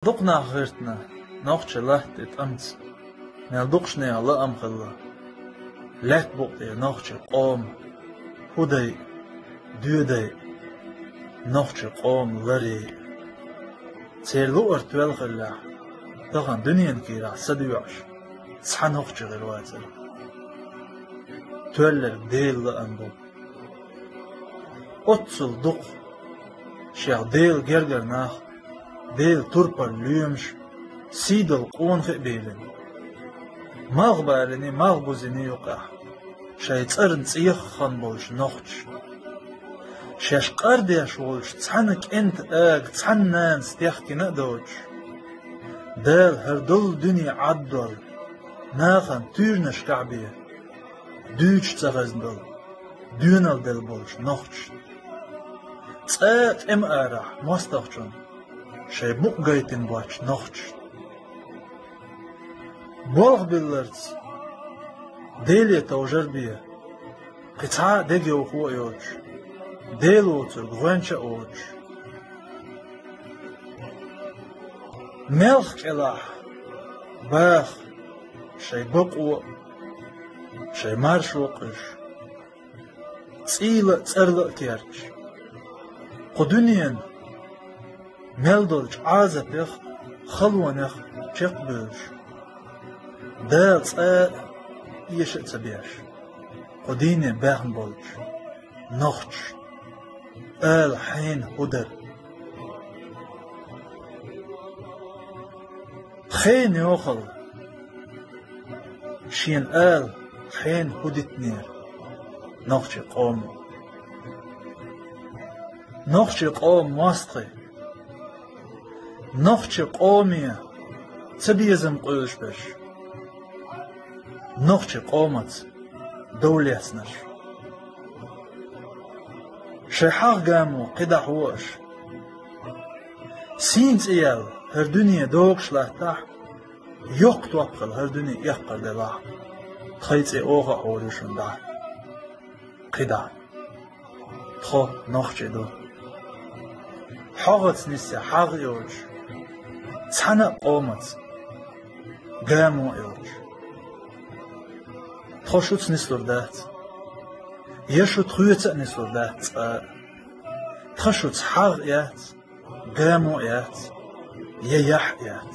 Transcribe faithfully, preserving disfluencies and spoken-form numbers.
Дукха нах гӀиртина нохчийн латта тӀамца, мел дукхачунна лаам хилла лаьтта букъа тӀера нохчийн къоман хӀу дай, доьдай, нохчийн къоман ларий. Церан луъург тоьлла хиллехь, тахана дуьненан кийрахь са доьӀуш цхьа нохчи хир вацара. Тоьлларг Делан лаам бу. Оццул дукха шех Делан гергара нах, Делан турпал лоьмаш, сий долу къонахий а бийлина, малхбалийний, малхбузийний юкъахь шайн цӀарна цӀех хан болчу нохчашна, шаьш къардеш волчу цхьана кӀентан ага цхьана нанас техкина а доцуш, Дала хӀара долу дуьне Ӏаддолу, нахана туьйранашкахь бен, дуьйцуш ца хезна долу, доьналла делла болчу нохчашна, цкъа а тӀеман арахь мостагӀчунна шайн букъ гайтина боцчу нохчашна. Болх билларца Деле товжар бен, кхин цхьа а дегайовхо а йоцуш, Дела воцург гӀоьнча а воцуш, мелха кӀелахь баха шайн бакъо а, шайн маршо а къуьйсуш, цӀийла а, цӀарла а керчаш, кху дуьненан мел долчу Ӏазапех а, халонех а чекхбуьйлуш, Дала цкъа а эша а ца беш, кху дийне баьхна болчу нохчашна ала хьенан хӀу дара. Хенан йохалла шена ала хьенан хӀу дитинера нохчийн къомо. Нохчийн къоман мостагӀий, нохчийн къоме цабезам къуьйлуш берш, нохчийн къомаца дов лецнарш, шайн хьагӀ-гамо кхидӀа хьош, сийна цӀе яьлла хӀара дуьне догуш латтахь, йоккха топ хилла хӀара дуьне эккхар делахь, тхайн цӀе оха а хьур ю шуна дӀа. КхидӀа. Тхо нохчий ду. ХьогӀаца нисъян хьагӀ а йоцуш, цхьана а къомаца гамо а йоцуш. Тхо шуца нислур дац, я шу тхоьца а нислур дац цкъа а. Тхан шуьца хьагӀ а яц, гамо а яц, я яхь а яц.